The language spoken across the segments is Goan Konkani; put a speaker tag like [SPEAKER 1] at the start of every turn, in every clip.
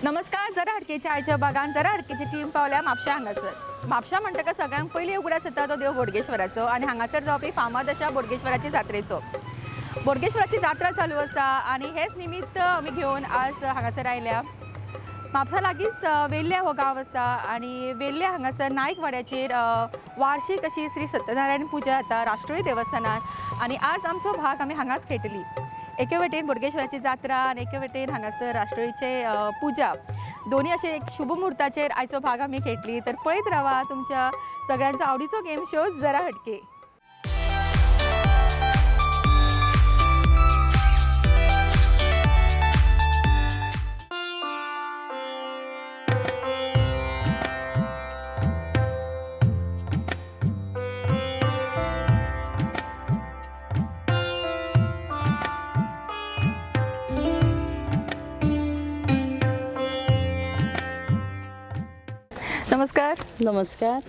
[SPEAKER 1] नमस्कार. जरा हटकेच्या आयच्या भागान जरा हटकेची टीम पावल्या म्हापशा हांगासर. म्हापशा म्हणटकच सगळ्यांक पयलीं उगडास येता तो देव बोडगेश्वराचो आनी हांगासर जावपी फामाद अशा बोडगेश्वराची जात्रेचो. बोडगेश्वराची जात्रा चालू आसा आनी हेच निमित्त आमी घेवन आज हांगासर आयल्या. म्हापसा लागींच वेल्ल्या हो गांव आसा आनी वेल्ल्या हांगासर नायक वाड्याचेर वार्षिक अशी श्री सत्यनारायण पुजा जाता राष्ट्रीय देवस्थानान आनी आज आमचो भाग आमी हांगाच खेळटली. एके वटेन बोडगेश्वराची जात्रा आनी एके वटेन हांगासर राष्ट्रीयचे पुजा, दोन्ही अशे एक शुभ मुहूर्ताचेर आयचो भाग आमी खेळटली. तर पळयत रावा तुमच्या सगळ्यांचो आवडीचो गेम शो जरा हटके. नमस्कार.
[SPEAKER 2] नमस्कार.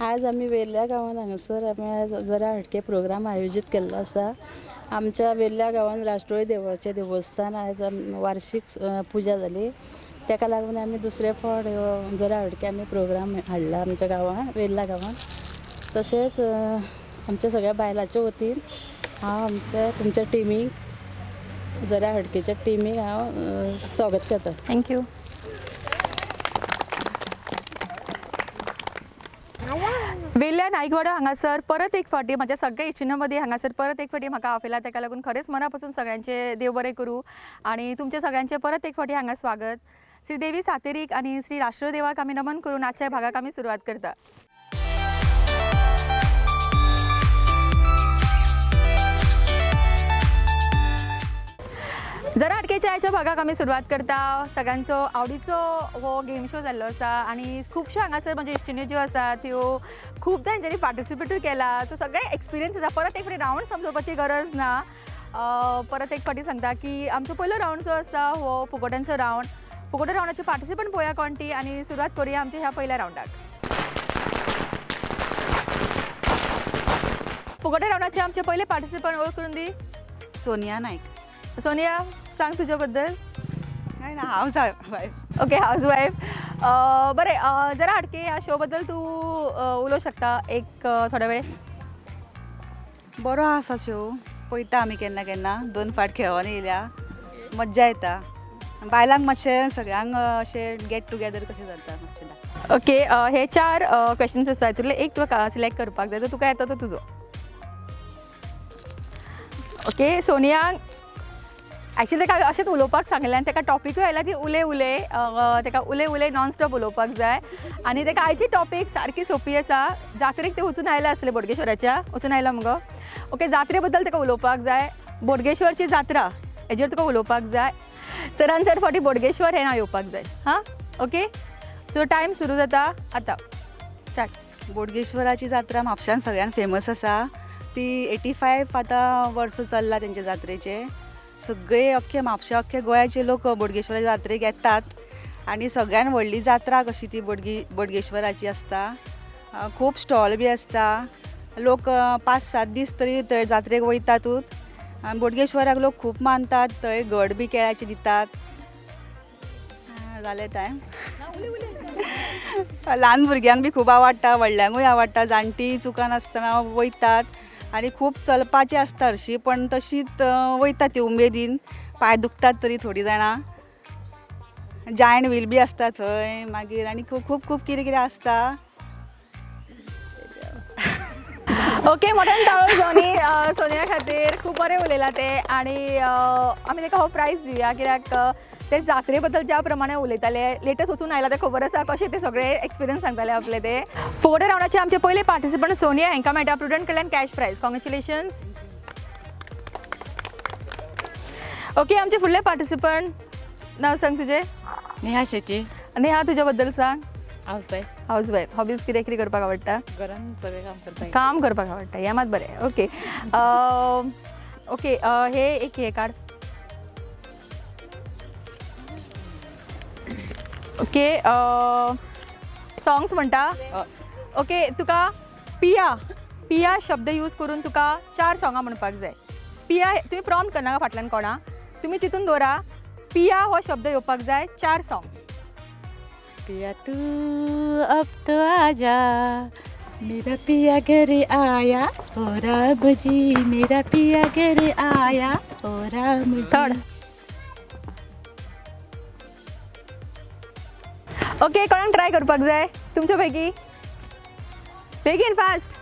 [SPEAKER 2] आज आमी वेल्ल्या गांवांत हांगासर आमी आज जरा हटके प्रोग्राम आयोजीत केल्लो आसा. आमच्या वेल्ल्या गांवांत राष्ट्रीय देवाचें देवस्थान आयज वार्षिक पुजा जाली, ताका लागून आमी दुसरे फावट जरा हटके आमी प्रोग्राम हाडला आमच्या गांवांत, वेल्ल्या गांवांत. तशेंच आमच्या सगळ्या बायलांच्या वतीन हांव आमच्या तुमच्या टिमीक, जरा हटकेच्या टिमीक हांव स्वागत करता.
[SPEAKER 1] Thank you. वेल्ल्या नायकवाडो हांगासर परत एक फावटी म्हाज्या सगळ्या इश्टिणीं मदीं हांगासर परत एक फावटी म्हाका आपयला, ताका लागून खरेंच मना पासून सगळ्यांचें देव बरें करूं आनी तुमचें सगळ्यांचें परत एक फावटी हांगा स्वागत. श्री देवी सातेरीक आनी श्री राष्ट्रदेवाक आमी नमन करून आजच्या भागाक आमी सुरवात करता. जरा हटकेच्या आयच्या भागाक आमी सुरवात करता. सगळ्यांचो आवडीचो हो गेम शो जाल्लो आसा आनी खुबश्यो हांगासर म्हज्यो इश्टिण्यो ज्यो आसा त्यो खुबदां हेंच्यांनी पार्टिसिपेटूय केला. सो सगळे एक्सपिरियन्स आसा. परत एक फावटी रावंड समजोवपाची गरज ना. परत एक फावटी सांगता की आमचो पयलो रावंड जो आसा हो फुगोट्यांचो रावंड. फुगोटे रावंडाचे पार्टिसिपंट पळोवया कोण ती आनी सुरवात करुया आमच्या ह्या पयल्या रावंडाक. फुगोटे रावंडाचे आमचे पयले पार्टिसिपंट वळख करून दी.
[SPEAKER 3] सोनिया नायक.
[SPEAKER 1] सोनिया, सांग तुझ्या बद्दल.
[SPEAKER 3] काय ना, house wife.
[SPEAKER 1] Okay, house wife. बरें, जरा हटके ह्या शो बद्दल तूं उलोवंक शकता एक थोडो वेळ.
[SPEAKER 3] बरो आसा शो, पळयता आमी केन्ना केन्ना. दोन फावट खेळोन येयल्या, मज्जा येता. बायलांक मातशें सगळ्यांक अशें गेट टुगेदर कशें जाता मातशें.
[SPEAKER 1] ओके, हे चार क्वेश्चन्स आसा, तितूंतले एक तुका सिलेक्ट करपाक जाय, तर तुका येता तो तुजो. ओके, सोनिया एक्चुअली ताका अशेंच उलोवपाक सांगलें आनी ताका टॉपिकूय आयला ती उलय उलय, ताका उलय उलय नॉनस्टॉप उलोवपाक जाय आनी ताका आयची टॉपीक सारकी सोंपी आसा. जात्रेक तें वचून आयलां आसलें, बोडगेश्वराच्या वचून आयलां मुगो. ओके, जात्रे बद्दल ताका उलोवपाक जाय. बोडगेश्वरची जात्रा हेजेर तुका उलोवपाक जाय. चडान चड फावटी बोडगेश्वर हें नांव येवपाक जाय. हां, ओके, सो टायम सुरू जाता आतां. स्टार्ट.
[SPEAKER 3] बोडगेश्वराची जात्रा म्हापशान सगळ्यांत फेमस आसा. ती 85 आतां वर्सां चल्लां तेंच्या जात्रेचें. सगळे अख्खे म्हापशा, अख्खे गोंयाचे लोक बोडगेश्वराच्या जात्रेक येतात आनी सगळ्यान व्हडली जात्रा कशी ती बोडगेश्वराची आसता. खूब स्टॉल बी आसता. लोक 5-7 दीस तरी थंय जात्रेक वयतातूच. आनी बोडगेश्वराक लोक खूब मानतात. थंय घड बी केळ्याचे दितात. जालें टायम. ल्हान भुरग्यांक बी खूब आवडटा, व्हडल्यांकूय आवडटा. जाणटी चुकनासतना वयतात आनी खूब चलपाचें आसता हरशीं, पण तशीच वयता ती उमेदीन. पांय दुखतात तरी थोडीं जाणां. जायंट व्हील बी आसता थंय मागीर आनी खूब खूब खूब कितें कितें आसता.
[SPEAKER 1] ओके, मोठ्यान टाळो सोनी सोनिया खातीर. खूब बरें उलयलां तें आनी आमी ताका हो प्रायज दिवया कित्याक ते जात्रे बद्दल ज्या प्रमाणे उलयताले, लेटस्ट वचून आयला ते खबर आसा कशें ते सगळे एक्सपिरियन्स सांगताले आपले. ते फुगोटे रावंडाचे आमचे पयले पार्टिसिपंट सोनिया हांकां मेळटा प्रुडंट कडल्यान कॅश प्रायज. कॉंग्रेच्युलेशन्स. ओके, आमचे फुडले पार्टिसिपंट नांव सांग तुजें.
[SPEAKER 4] नेहा शेट्टी.
[SPEAKER 1] नेहा, तुज्या बद्दल सांग.
[SPEAKER 4] House wife.
[SPEAKER 1] House wife. Hobbies कितें कितें करपाक आवडटा?
[SPEAKER 4] घरान सगळें काम करता.
[SPEAKER 1] काम करपाक आवडटा, हें मात बरें. ओके ओके, हे एक हे काड. ओके, सॉंग्स म्हणटा. ओके, तुका पिया पिया शब्द यूज करून तुका 4 सॉंगां म्हणपाक जाय. पिया तुमी प्रॉम्प्ट करनाका फाटल्यान कोणा, तुमी चिंतून दवरा. पिया हो शब्द येवपाक जाय 4 सॉंग्स.
[SPEAKER 2] पिया तू अब तो आजा, मेरा पिया घर आया, ओ राम जी मेरा पिया घर आया, ओ राम जी.
[SPEAKER 1] थर्ड. ओके, कोणाक ट्राय करपाक जाय तुमच्या पैकी? बेगीन फास्ट.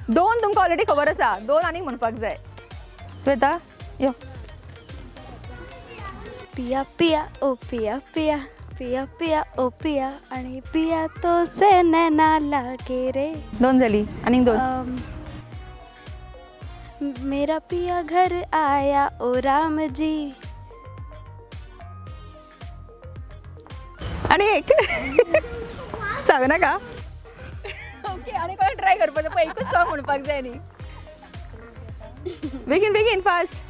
[SPEAKER 1] 2 तुमकां ऑलरेडी खबर आसा, 2 आनीक म्हणपाक जाय. तूं येता? यो.
[SPEAKER 5] पिया पिया ओ पिया पिया पिया पिया ओ पिया आणि पिया तो से नैना लागे रे.
[SPEAKER 1] 2 झाली, आनीक 2.
[SPEAKER 5] मेरा पिया घर आया ओ राम जी.
[SPEAKER 1] आणि एक सांगू नका. ओके, आनी कोण ट्राय करपाचो? पळय एकूच सॉंग म्हणपाक जाय न्ही. बेगीन बेगीन फास्ट.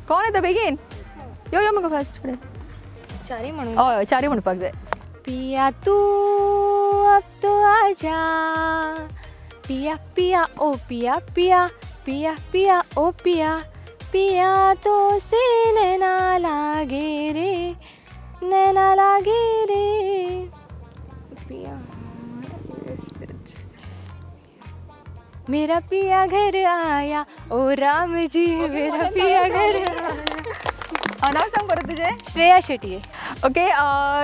[SPEAKER 1] कोण येता बेगीन? यो यो म्हाका फास्ट फुडें.
[SPEAKER 4] चारी म्हणून.
[SPEAKER 1] हय, चारी म्हणपाक जाय.
[SPEAKER 4] पिया तू अब तो आजा, पिया पिया ओ पिया पिया पिया पिया ओ पिया पिया तो से नैना लागे रे, नैना लागे रे पिया, मेरा पिया घर आया ओ राम जी मेरा पिया घर आया.
[SPEAKER 1] नाव सांग परत तुझे.
[SPEAKER 4] श्रेया शेट्टी.
[SPEAKER 1] ओके,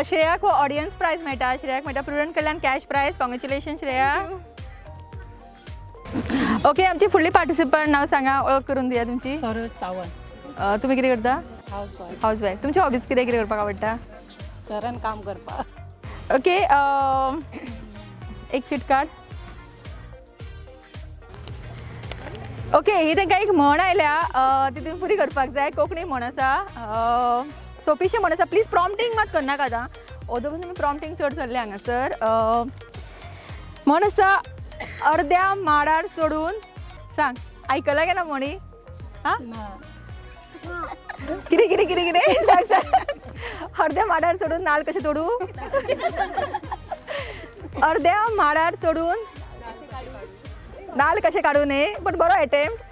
[SPEAKER 1] श्रेयाक हो ऑडियन्स प्रायज मेळटा. श्रेयाक मेळटा Prudent Kalyan cash prize. Congratulation Shreya. Okay, आमची फुडली पार्टिसिपंट, नाव सांगा, ओळख करून दिया तुमची.
[SPEAKER 2] सरोज सावंत.
[SPEAKER 1] तुमी कितें करता?
[SPEAKER 2] हावसवायफ.
[SPEAKER 1] हावसवायफ. तुमची हॉबीज कितें कितें करपाक आवडटा?
[SPEAKER 2] घरान काम करपाक.
[SPEAKER 1] ओके, एक चीट काड. ओके, ही तांकां एक म्हण आयल्या, ती तुमी पुरी करपाक जाय. कोंकणी म्हण आसा, सोंपीशी म्हण आसा. प्लीज प्रॉम्प्टींग मात करनाका आतां, ओदो पसून प्रॉम्प्टींग चड चल्लें हांगासर. म्हण आसा अर्द्या माडार चडून. सांग, आयकला गेला म्हणी? हां, कितें कितें कितें कितें सांग सांग. अर्द्या माडार चडून नाल कशें तोडू? अर्द्या माडार चडून नाल कशें काडू न्ही, पण बरो एटेम्प्ट.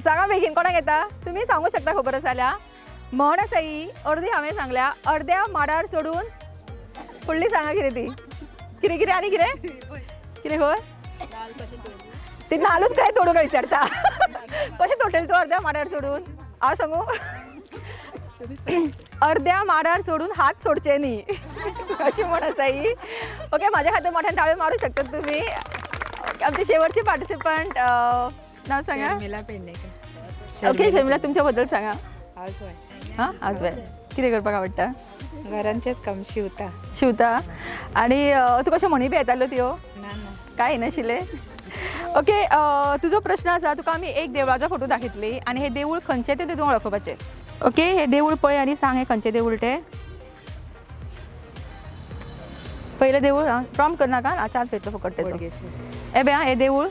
[SPEAKER 1] सांगा बेगीन, कोणाक येता? तुमी सांगू शकता खबर आसा जाल्यार. म्हण आसा ही, अर्दी हांवें सांगल्या. अर्द्या माडार चडून, फुडली सांगा कितें ती. कितें कितें आनी कितें कितें खंय ती नालूच काय तोडूं काय विचारता? कशें तोडटलें तूं अर्द्या माडार चडून? हांव सांगू? अर्द्या माडार चडून हात सोडचे न्ही, अशी म्हण आसा ही. ओके, म्हाज्या खातीर मोठ्यान ताळयो मारूं शकतात तुमी. आमचे शेवटचे पार्टिसिपंट, नाव सांगा.
[SPEAKER 4] शर्मिला पेडणेकर.
[SPEAKER 1] ओके शर्मिला, तुमच्या बद्दल सांगा.
[SPEAKER 4] हावसवायफ.
[SPEAKER 1] हां, हावसवायफ. कितें करपाक आवडटा?
[SPEAKER 4] घरांचेच काम, शिवता.
[SPEAKER 1] शिवता. आनी तुका अश्यो म्हणी बी येताल्यो त्यो?
[SPEAKER 4] ना ना,
[SPEAKER 1] कांय येनाशिल्लें. ओके, तुजो प्रश्न आसा, तुका आमी एक देवळाचो फोटो दाखयतली आनी हें देवूळ खंयचें तें तुवें वळखुपाचें. ओके, हें देवूळ पळय आनी सांग हें खंयचें देवूळ तें. पयलें देवूळ. आं, प्रॉम्प्ट करनाका, चान्स घेतलो फकत तेजो. ए बे, हें देवूळ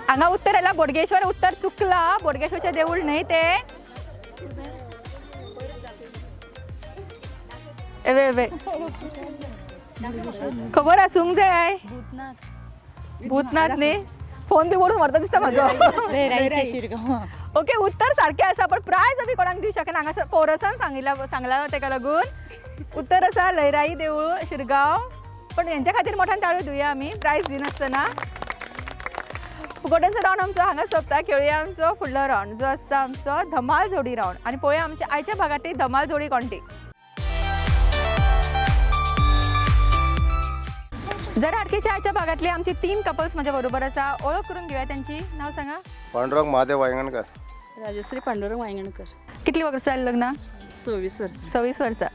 [SPEAKER 1] हांगा उत्तर आयला बोडगेश्वर. उत्तर चुकला, बोडगेश्वरचें देवूळ न्हय तें. एवे एवे, खबर आसूंक जाय. भूतनाथ न्ही, फोन बी ओडून व्हरता दिसता म्हाजो. ओके, उत्तर सारकें आसा, पण प्रायज आमी कोणाक दिवंक शकना. हांगासर कोरसान सांगला तेका लागून. उत्तर आसा लयराई देवूळ शिरगांव. पण हेंच्या खातीर मोठ्यान ताळयो दिवया आमी, प्रायज दिनासतना. फुगोट्यांचो रावंड आमचो हांगा सोंपता. खेळुया आमचो फुडलो रावंड जो आसता आमचो धमाल जोडी रावंड. आनी पळोवया आमच्या आयच्या भागांतली धमाल जोडी कोण ती. जरा हटकेच्या आयच्या भागांतली आमची 3 कपल्स म्हज्या बरोबर आसा. ओळख करून घेवया त्यांची. नाव सांगा.
[SPEAKER 6] पांडुरंग महादेव वायंगणकर.
[SPEAKER 2] राजश्री पांडुरंग वायंगणकर.
[SPEAKER 1] कितली वर्सां जाली लग्नाक?
[SPEAKER 2] 26 वर्सां.
[SPEAKER 1] 26 वर्सां.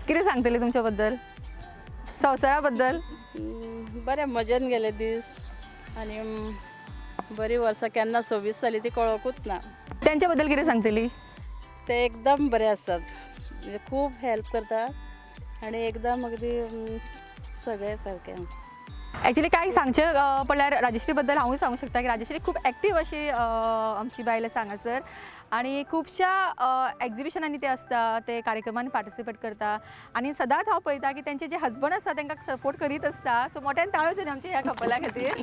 [SPEAKER 1] कितें सांगतले तुमच्या बद्दल, संवसारा बद्दल?
[SPEAKER 2] बरें मजेन गेले दीस आनी बरी वर्सां केन्ना 26 जाली ती कळोकूच ना.
[SPEAKER 1] त्यांच्या बद्दल कितें सांगतली?
[SPEAKER 2] ते एकदम बरे आसात, म्हणजे खूब हेल्प करतात आनी एकदम अगदी सगळे सारके.
[SPEAKER 1] एक्चुअली काय सांगचें पडल्यार राजश्री बद्दल हांवूय सांगूंक शकता की राजश्री खूब एक्टीव अशी आमची बायल आसा हांगासर आनी खुबश्या एग्जिबिशनांनी ते आसता, ते कार्यक्रमांनी पार्टिसिपेट करता आनी सदांच हांव पळयता की तेंचे जे हजबंड आसता तांकां सपोर्ट करीत आसता. सो मोठ्यान ताळयो जाली आमच्या ह्या कपला खातीर.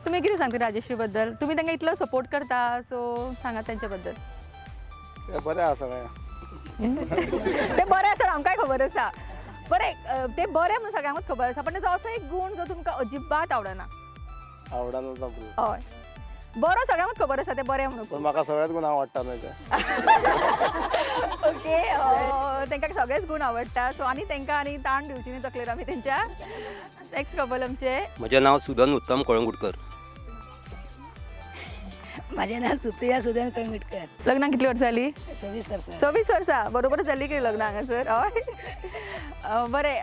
[SPEAKER 1] तुमी कितें सांगता राजश्री बद्दल? तुमी तांकां इतलो सपोर्ट करता, सो सांगा तांच्या बद्दल.
[SPEAKER 6] ते बरें आसा सगळें.
[SPEAKER 1] ते बरें आसा आमकांय खबर आसा. बरें, ते बरें म्हणून सगळ्यांकूच खबर आसा, पण ताचो असो एक गूण जो तुमकां अजिबात आवडना.
[SPEAKER 6] आवडना तो.
[SPEAKER 1] हय, बरो सगळ्यांकूच खबर आसा ते बरें म्हणून,
[SPEAKER 6] पण म्हाका सगळेच गूण आवडटा तांचे.
[SPEAKER 1] ओके, तांकां सगळेच गूण आवडटा. सो आनी तांकां आनी ताण दिवची न्ही तकलेर आमी तेंच्या. नेक्स्ट कपल आमचे.
[SPEAKER 7] म्हजें नांव सुदन उत्तम कळंगुटकर.
[SPEAKER 8] माझे नाव सुप्रिया सुदन कळंगुटकर.
[SPEAKER 1] लग्नाक कितली वर्सां जाली?
[SPEAKER 8] 26 वर्सां.
[SPEAKER 1] 26 वर्सां, बरोबर जाली की लग्नाक हांगासर? हय. बरें,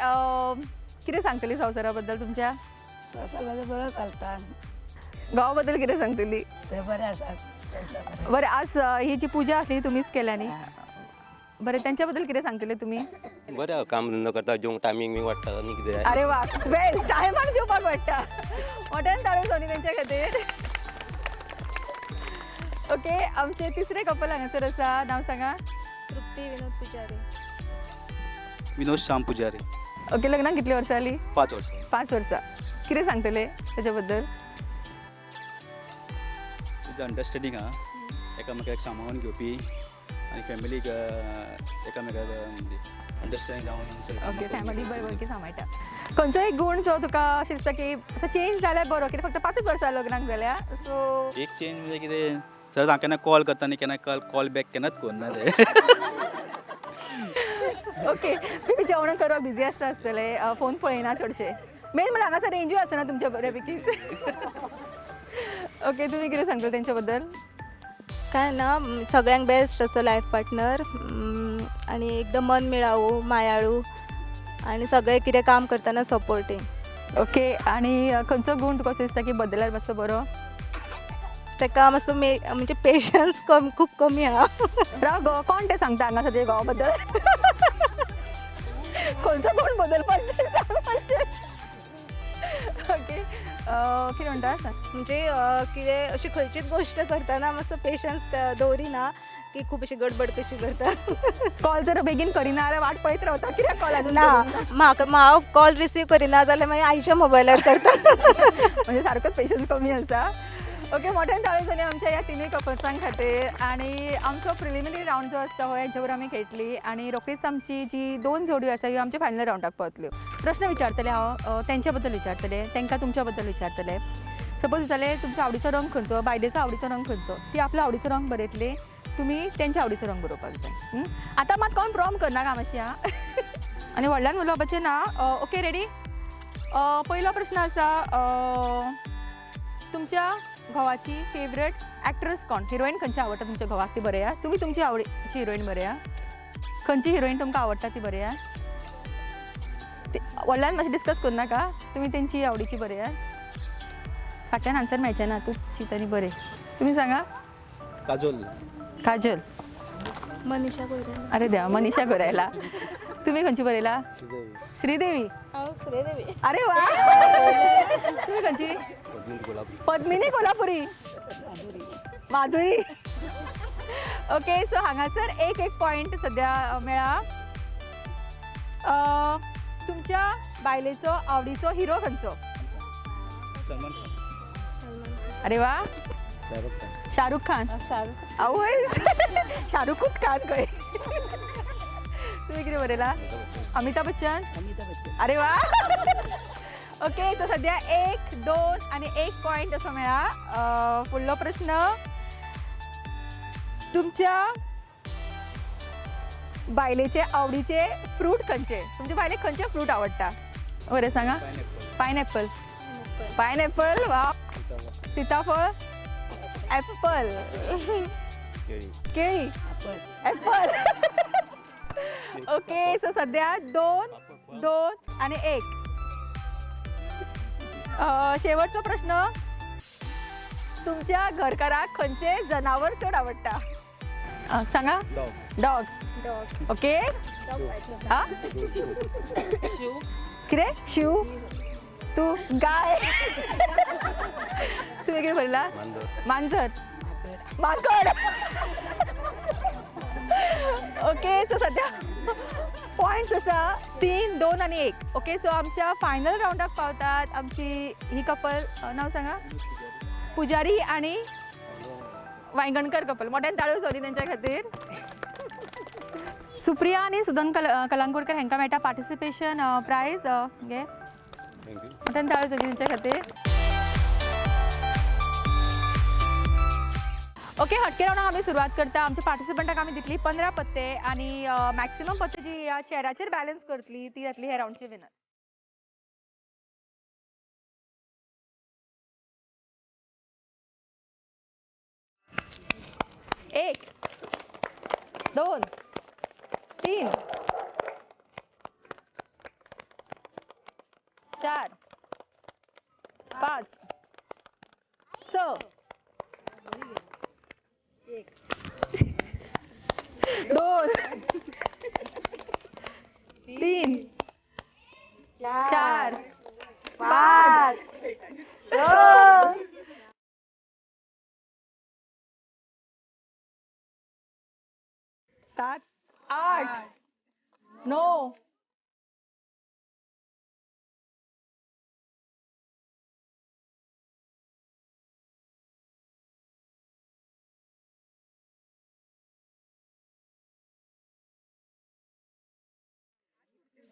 [SPEAKER 1] कितें सांगतली संवसारा बद्दल तुमच्या?
[SPEAKER 8] संवसार म्हजो बरो चलता.
[SPEAKER 1] गांवा बद्दल कितें सांगतली?
[SPEAKER 8] ते बरें आसा.
[SPEAKER 1] बरें, आज ही जी पुजा आसली तुमीच केल्या न्ही? बरें, तेंच्या बद्दल कितें सांगतले तुमी?
[SPEAKER 7] बरें, काम धंदो करता, जेवंक टायमींग बी वाडटा आनी कितें.
[SPEAKER 1] अरे वा, बेस्ट, टायमार जेवपाक वाडटा. मोठ्यान ताळयो सोनी तेंच्या खातीर. ओके, आमचे तिसरे कपल हांगासर आसा. नांव सांगा.
[SPEAKER 5] तृप्ती विनोद पुजारी.
[SPEAKER 9] विनोद श्याम पुजारी.
[SPEAKER 1] ओके, लग्नाक कितली वर्सां जाली?
[SPEAKER 9] 5 वर्सां.
[SPEAKER 1] 5 वर्सां. कितें सांगतले ताच्या बद्दल?
[SPEAKER 9] अंडरस्टँडींग आहा, एकामेकाक सांबाळून घेवपी आनी फॅमिलीक एकामेकाक अंडरस्टँड जावन.
[SPEAKER 1] ओके, फॅमिली बरे सांबाळटा. खंयचो एक गूण जो तुका अशें दिसता की असो चेंज जाल्यार बरो, कित्याक फक्त 5 वर्सां लग्नाक जाल्या, सो
[SPEAKER 9] एक चेंज म्हणजे कितें सर, हांव केन्ना कॉल करता न्ही, केन्ना कॉल बॅक केन्नाच करना ते.
[SPEAKER 1] ओके, तुमी जेवण करपाक बिजी आसता आसतले, फोन पळयना चडशे. मेन म्हणल्यार हांगासर रेंजूय आसना तुमच्या बऱ्यापैकी. ओके, तुमी कितें सांगता तेंच्या बद्दल?
[SPEAKER 5] काय ना, सगळ्यांक बेस्ट असो लायफ पार्टनर आनी एकदम मन मिळावू, मायाळू आनी सगळें कितें काम करतना सपोर्टींग.
[SPEAKER 1] ओके, आनी खंयचो गूण तुका अशें दिसता की बदलल्यार मातसो बरो?
[SPEAKER 5] ताका मातसो म्हणजे पेशन्स खूब कमी आहा.
[SPEAKER 1] राव गो, कोण तें सांगता हांगा सद्या घोवा बद्दल? खंयचो गूण बदलपाक जाय सांग मातशें. ओके, कितें म्हणटा?
[SPEAKER 5] म्हणजे कितें अशी खंयचीच गोश्ट करतना मातसो पेशन्स दवरिना, की खूब अशी गडबड कशी करता.
[SPEAKER 1] कॉल जर बेगीन करिना जाल्यार वाट पळयत रावता कित्याक कॉल अजून
[SPEAKER 5] ना? म्हाका हांव कॉल रिसीव करिना जाल्यार मागीर आयच्या मोबायलार करता.
[SPEAKER 1] म्हणजे सारकोच पेशन्स कमी आसा. ओके, मोठ्यान ताळयो जाली आमच्या ह्या तिनूय कपल्सां खातीर. आनी आमचो प्रिलिमिनरी रावंड जो आसता हो हेंच्या बरोबर आमी खेळटली आनी रोखडीच आमची जी 2 जोडयो आसा ह्यो आमच्या फायनल रावंडाक पावतल्यो. प्रश्न विचारतले हांव, तेंच्या बद्दल विचारतले, तांकां तुमच्या बद्दल विचारतले. सपोज विचारलें तुमच्या आवडीचो रंग खंयचो, बायलेचो आवडीचो रंग खंयचो, ती आपलो आवडीचो रंग बरयतली, तुमी तेंच्या आवडीचो रंग बरोवपाक जाय. आतां मात कोण प्रॉम करनाका मातशें आं. आनी व्हडल्यान उलोवपाचें ना. Okay, ready? पयलो प्रश्न आसा, तुमच्या घोवाची फेवरेट एक्ट्रेस कोण, हिरोईन खंयची आवडटा तुमच्या घोवाक ती बरया. तुमी तुमची आवडीची हिरोईन बरया. खंयची हिरोईन तुमकां आवडटा ती बरया. व्हडल्यान मातशें डिस्कस करनाका, तुमी तेंची आवडीची बरया. फाटल्यान आन्सर मेळचें ना, तूं चिंत आनी बरय. तुमी सांगा.
[SPEAKER 9] काजल.
[SPEAKER 1] काजल.
[SPEAKER 5] मनीषा कोयराला.
[SPEAKER 1] अरे देवा, मनीषा कोयराला. तुमी खंयची बरयला? श्रीदेवी.
[SPEAKER 5] श्रीदेवी.
[SPEAKER 1] अरे वा, तुमी खंयची? पद्मिनी कोल्हापुरी. माधुरी. ओके, सो हांगासर एक एक पॉयंट सद्या मेळ्ळा. तुमच्या बायलेचो आवडीचो हिरो खंयचो? अरे वा, शाहरुख खान. आवय, शाहरुखूच खान खंय. तुवें कितें बरयला? अमिताभ बच्चन. अरे वा. ओके, सो सद्या 1, 2 आनी 1 पॉयंट असो मेळ्ळा. फुडलो प्रश्न, तुमच्या बायलेचे आवडीचे फ्रूट खंयचे? तुमच्या बायलेक खंयचे फ्रूट आवडटा? बरें सांगा. पायनएप्पल. पायनएप्पल, वा. सीताफळ, ॲपल, केळी, ॲपल. ओके, सो सद्या 2, 2 आनी 1. शेवटचो प्रश्न, तुमच्या घरकाराक खंयचे जनावर चड आवडटा? सांगा. डॉग. ओके, कितें? शिव. तूं गाय. तुवें कितें बरयला? मांजर. माकड. ओके, सो सद्या पॉयंट्स आसा 3, 2 आनी 1. ओके, सो आमच्या फायनल रावंडाक पावतात आमची ही कपल. नांव सांगा. पुजारी आनी वायंगणकर कपल. मोठ्यान ताळयो जावनी तेंच्या खातीर. सुप्रिया आनी सुदन कलांगुडकर हांकां मेळटा पार्टिसिपेशन प्रायज. घे, मोठ्यान ताळयो जावनी तेंच्या खातीर. ओके, हटके रावंडाक आमी सुरवात करता. आमच्या पार्टिसिपंटाक आमी दितली 15 पत्ते आनी मॅक्सिमम पत्ते जी ह्या चेराचेर बॅलन्स करतली ती जातली ह्या रावंडची विनर. एक, 2, 3, 4, 5, 6, 2, 3, 4, 5, 6, 7, 8, 9,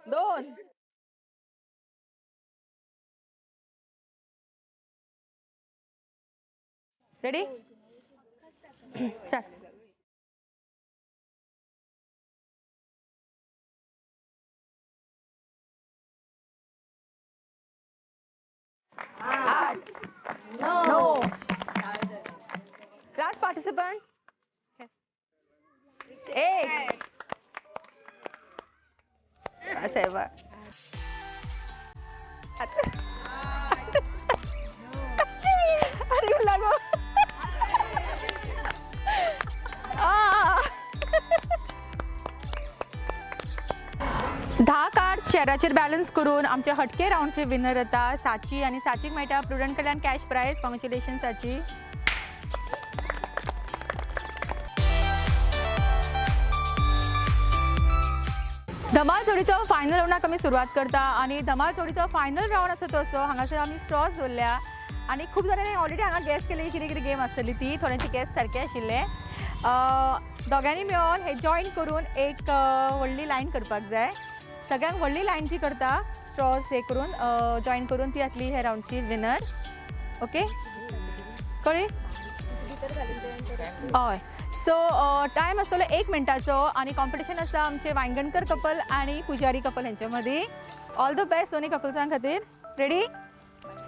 [SPEAKER 1] 2, ready, start. 8, 9, last participant. 1. साहेबा, अरे लागो. धा कार्ड चेराचेर बॅलन्स करून आमचे हटके रावंडचे विनर जाता साची आनी साचीक मेळटा प्रुडंट कडल्यान कॅश प्रायज. कॉंग्रेच्युलेशन साची. धमाल जोडीचो फायनल रावंडाक आमी सुरवात करता आनी धमाल जोडीचो फायनल रावंड आसा तो असो. हांगासर आमी स्ट्रॉज दवरल्या आनी खूब जाणांनी ऑलरेडी हांगा गॅस केली कितें कितें गेम आसतली ती. थोड्यांची गॅस सारके आशिल्ले. दोगांनी मेळोन हे जॉयन करून एक व्हडली लायन करपाक जाय. सगळ्यांक व्हडली लायन जी करता स्ट्रॉज हे करून जॉयन करून ती जातली ह्या रावंडची विनर. ओके, कळ्ळी? हय. सो टायम आसतलो 1 मिनटाचो आनी कॉम्पिटिशन आसा आमचे वायंगणकर कपल आनी पुजारी कपल हेंचे मदीं. ऑल the best दोनी कपल्सां खातीर. Ready,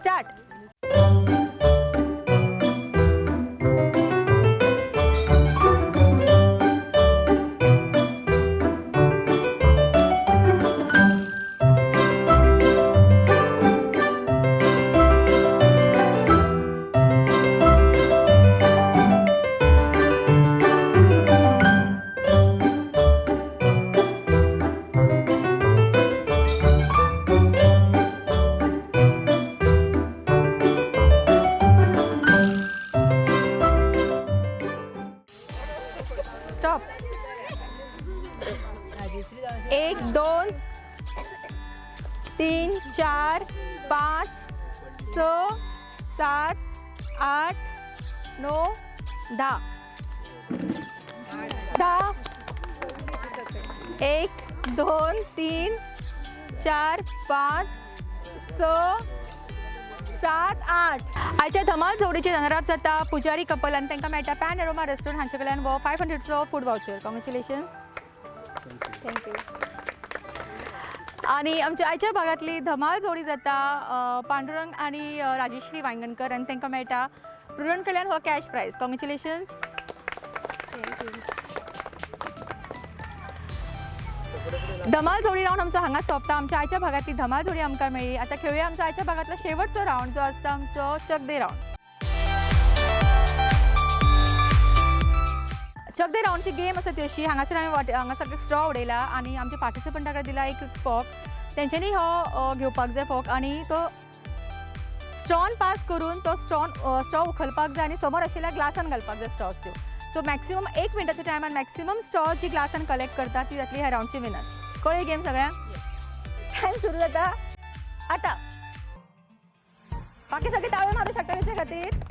[SPEAKER 1] start. Stop. 1, 2, 3, 4, 5, 6, 7, 8, 9, 10. 10. 1, 2, 3, 4, 5, 6, 7, 8. आयच्या धमाल जोडीचे रनरअप जाता पुजारी कपल आनी तांकां मेळटा पॅन अरोमा रेस्टॉरंट हांचे कडल्यान वो 500चो food voucher. Congratulations. Thank you. आनी आमच्या आयच्या भागांतली धमाल जोडी जाता पांडुरंग आनी राजेश्री वायंगणकर आनी तांकां मेळटा प्रुडंट कडल्यान हो कॅश प्रायज. कॉंग्रेच्युलेशन्स. धमाल जोडी रावंड आमचो हांगा सोंपता. आमच्या आयच्या भागांतली धमाल जोडी आमकां मेळ्ळी. आतां खेळुया आमच्या आयच्या भागांतलो शेवटचो रावंड जो आसता आमचो चकदे रावंड. चकदे रावंडची गेम आसा ती अशी. हांगासर आमी हांगा सगळे स्ट्रॉ उडयला आनी आमच्या पार्टिसिपंटा कडेन दिला एक फोक. तेंच्यांनी हो घेवपाक जाय फोक आनी तो स्ट्रॉन पास करून तो स्ट्रॉ उखलपाक जाय आनी समोर आशिल्ल्या ग्लासान घालपाक जाय स्ट्रॉस त्यो. सो मॅक्सिमम 1 मिनटाच्या टायमान मॅक्सिमम स्ट्रॉ जी ग्लासान कलेक्ट करता ती जातली ह्या रावंडची विनर. कळ्ळी गेम सगळ्यांक? टायम सुरू जाता आता. बाकी सगळे ताळे मारू शकता तेच्या खातीर.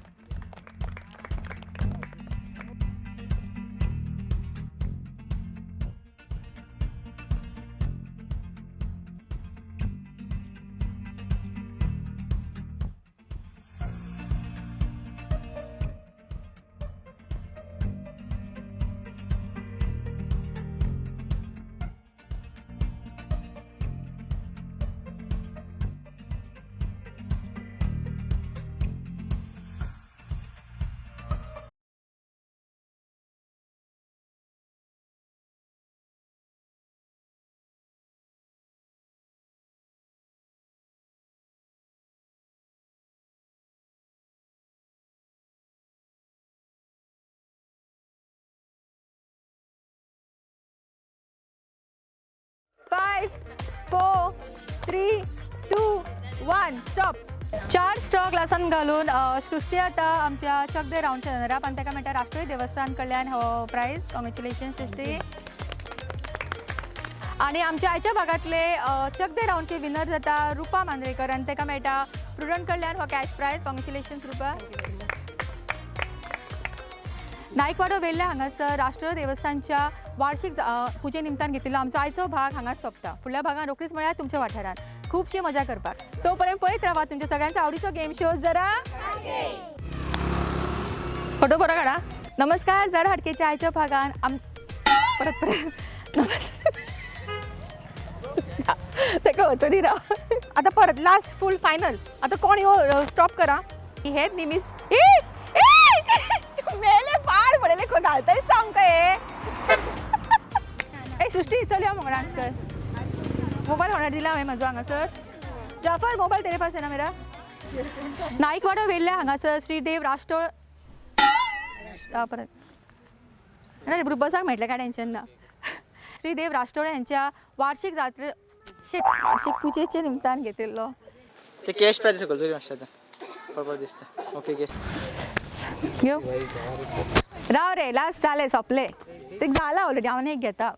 [SPEAKER 1] 5, 4, 3, 2, 1, स्टॉप. 4 स्ट्रॉ ग्लासान घालून सृष्टी आतां आमच्या चक दे रावंडच्या रनर अप आनी ताका मेळटा राष्ट्रीय देवस्थान कडल्यान हो प्रायज. कॉंग्रेच्युलेशन सृष्टी. आनी आमच्या आयच्या भागांतले चक दे रावंडचे विनर जाता रुपा मांद्रेकर आनी ताका मेळटा प्रुडंट कडल्यान हो कॅश प्रायज. कॉंग्रेच्युलेशन रुपा. नायकवाडो वेल्ल्या हांगासर राष्ट्रीय देवस्थानच्या वार्षिक पुजे निमतान घेतिल्लो आमचो आयचो भाग हांगाच सोंपता. फुडल्या भागान रोखडीच मेळया तुमच्या वाठारांत खुबशी मजा करपाक. तो पर्यंत पळयत रावा तुमच्या सगळ्यांचा आवडीचो गेम शो जरा फोटो बरो काडा. नमस्कार. जरा हटकेच्या आयच्या भागान आम परत परत नमस्कार ताका वचोनी राव. आतां परत लास्ट फूल फायनल. आतां कोण यो स्टॉप करा हेच निमित्त. मेले फार पडले खंय घालता दिसता आमकां हे. ए सृष्टी चल यो मगो डांस कर. मोबायल कोणा दिला हांवें म्हजो हांगासर. जाफर मोबायल तेरे पास है ना मेरा. नायकवाडो वेल्ल्या हांगासर श्रीदेव राष्ट्र परत ना बसाक मेळटलें काय टेन्शन ना. श्रीदेव राष्ट्रोळे हांच्या वार्षिक जात्रे वार्षिक पुजेचे निमतान घेतिल्लो
[SPEAKER 10] ते कॅश प्रायज सकयल तरी मातशें आतां बरोबर दिसता. ओके घे
[SPEAKER 1] घेव राव रे लास्ट जालें सोंपलें ते जाला ऑलरेडी हांव एक घेता.